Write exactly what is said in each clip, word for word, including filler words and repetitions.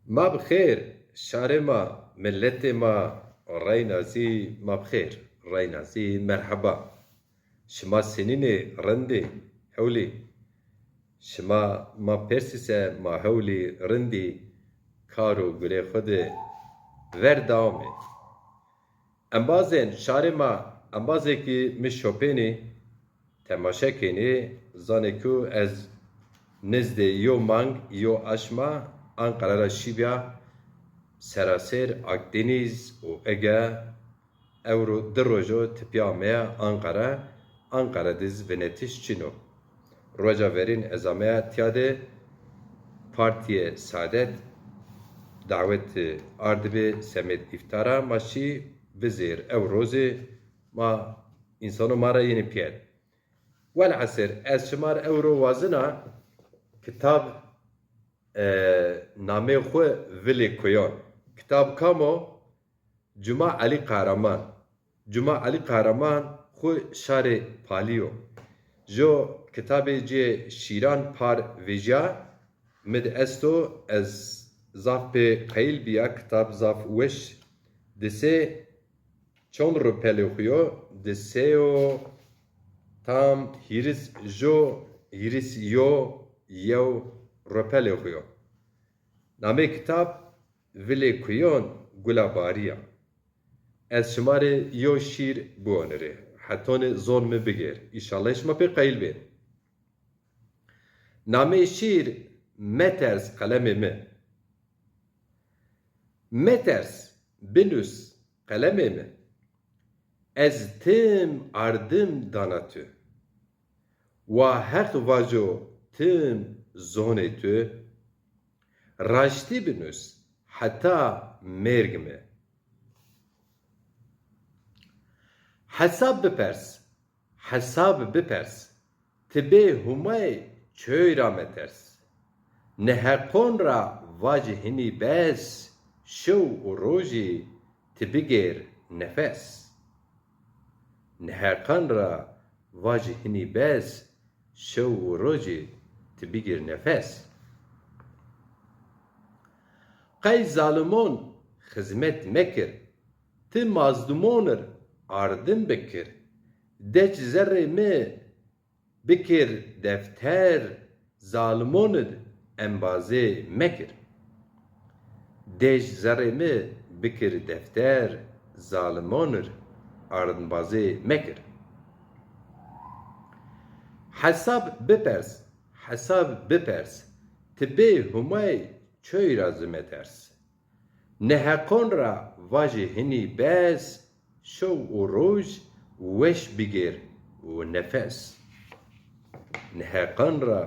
Ma bi xêr, şarê ma, miletê ma, reyna zî ma bi xêr, reyna zî merheba. Şima senîn ê, rind ê, hewl ê? Şima ma persî se ma hewl î, rind î, kar û gurê xwu de ver dewam ê. Embazên şarê ma, embazê ki mi şopênî, temaşe kenî, zanê ku ez nizdê yo mang, yo aşma Anqara ra şîbîya, seraser Akdenîz û Ege, ewro di rojo tipîya ameya Anqara, Anqara de zî vinetiş çin o. Roja verîn ez ameya tîya de Partîyê Saadet dawet ardibî semêd îftara, ma şî vizêr ew rozê ma însano ma ra yenî pîyet. Welhasil, ez şima rê ewro wazena kitab, e, namê xwu Vilê Kuyon. Kitab kam o? Cuma Elî Kahraman. Cuma Elî Kahraman xwu şarê Palî yo. Jo kitabê cê şîran par vejîya, mi di esto, ez zaf pê qeyil bîya, kitab zaf weş disê, çond rupelê xwu yo, di sey û tam hîris, jo hîris yo yew rupelê xwu yo. Namê kitab Vilê Kuyon Gula Barî ya. Ez şima rê yo şîr biwanirê. Hetonê zon mi bigêr. Îşallah şima pê qeyil bê. Namê şîr Meters qelemê mi. Meters, binus qelemê mi. Ez tim ardim dana tu. Wa Heq vajo tim zonê tu. Raştî binus heta mêrg mi. Hesab bipers, hesab bipers. Ti bê Humay çoy ra meters. Neheqon ra vac hinî bes, şew û rojî ti bigêr nefes. Neheqan ra vac hinî bes, şew û rojî ti bigêr nefes. Qey zalimon xizmet mekir, ti mazlumon ir ardim bikir. Dec zerrê mi bikir defter, zalimon ir embazê mekir. Dej zerrê mi bikir defter, zalimon ir embazê mekir. Hesab bipers, hesab bipers, ti bê Humay çoy ra zî meters. Neheqon ra vajî hinî bes, şew û roj weş bigêr û nefes. Neheqan ra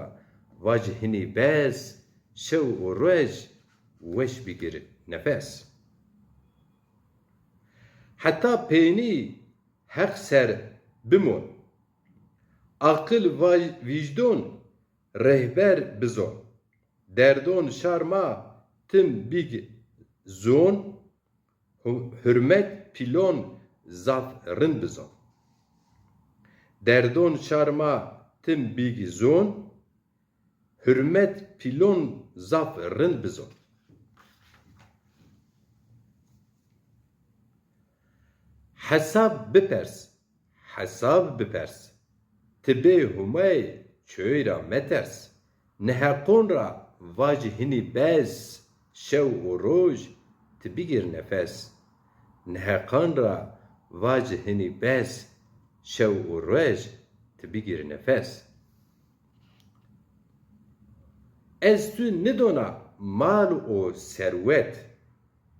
vajî hinî bes, şew û roj weş bigêr nefes. Heta peynî Heq ser bimon. Aqil vaj-, vîjdon rehber bizon. Derdon şar ma tim bîg zon, hu-, hurmet pîlon zaf rind bizon. Derdon şar ma tim bîg zon, hurmet pîlon zaf rind bizon. Hesab bipers, hesab bipers. Ti bê Humay çoy ra meters. Neheqon ra vajî hinî bes, şew û roj ti bigîr nefes. Neheqan ra vajî hinî bes, şew û roj ti bigîr nefes. Ez tu nidona mal û serwet,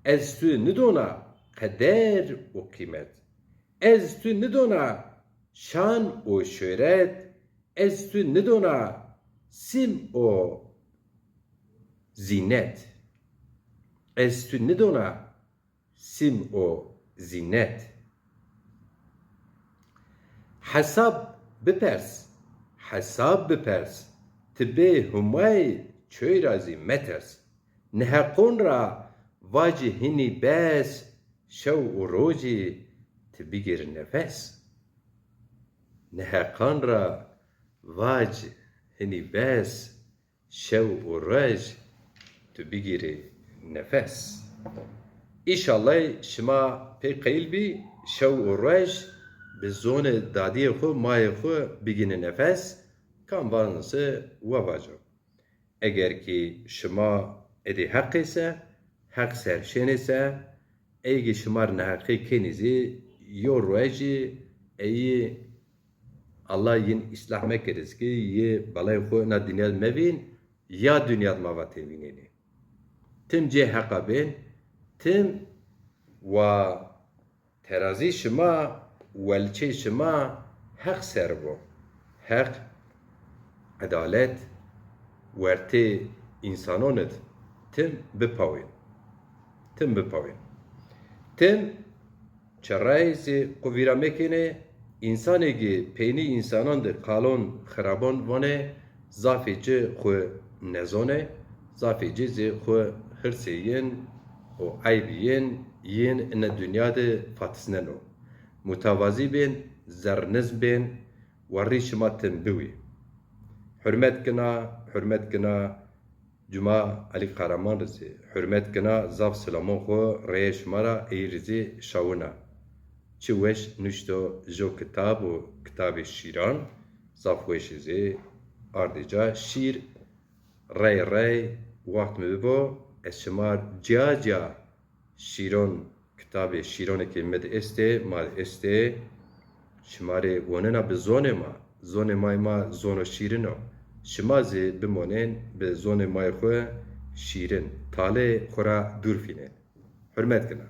ez tu nidona qeder û qîmet. Ez tu nidona şan û şohret, ez tu nidona sîm û zînet. Ez tu nidona sîm û zînet. Hesab bipers, hesab bipers, ti bê Humay çoy ra zî meters. Neheqon ra vacî hinî bes, şew û rojî ti bigîrî nefes. Neheqan ra vac hinî bes, şew û roj tu bigîrî Nefes. Înşallah şima pê qeyl bî, şew û ruej bi zonê dadîyê xwu, mayê xwu bigîni nefes, kam van se wa vaco. Eger kî şima êdî heqê se, heq ser şênê se, ey kî şima rê neheqî kenî zî, yo ruejî eyî Allah yin îslah mekeriz ki yi belay xwu ina dinya di mevîn, ya dinya di ma va têvînênî. Tim cê heqa bên, tim wa terazî şima, welçê şima heq ser bo. Heq, edalet, wertê însanon id tim bipawên. Tim bipawên. Tim çerayê zî qu vîra mekênê, însanê ki peynî însanan di qalon xirabon vanê, zafê ci xwu nezonê, zafê ci zî xwu hirsê yin û eybî yin, yin ina dinya di fatisneno. Mutawazî bên, zerrnizm bên, werrî şima tim biwî. Hurmet kina, hurmet kina, Cuma Elî Qaraman ri zî hurmet kina, zaf silamon xwu reyê şima ra, ey ri zî şawina. Çi weş nuşto jo kitab û kitabê şîran, zaf weş zî ardê ca şîr rey rey waxt mi bibo, ez şima ca ca şîron, kitabê şîronê ke mi di estê, ma di estê, şima rê wonena bi zonê ma. Zonê ma ma zono şîrin o. Şima zî bimonên bi zonê ma yê xwu şîrin. Talê xwu ra dûr fînên. Hurmet kena.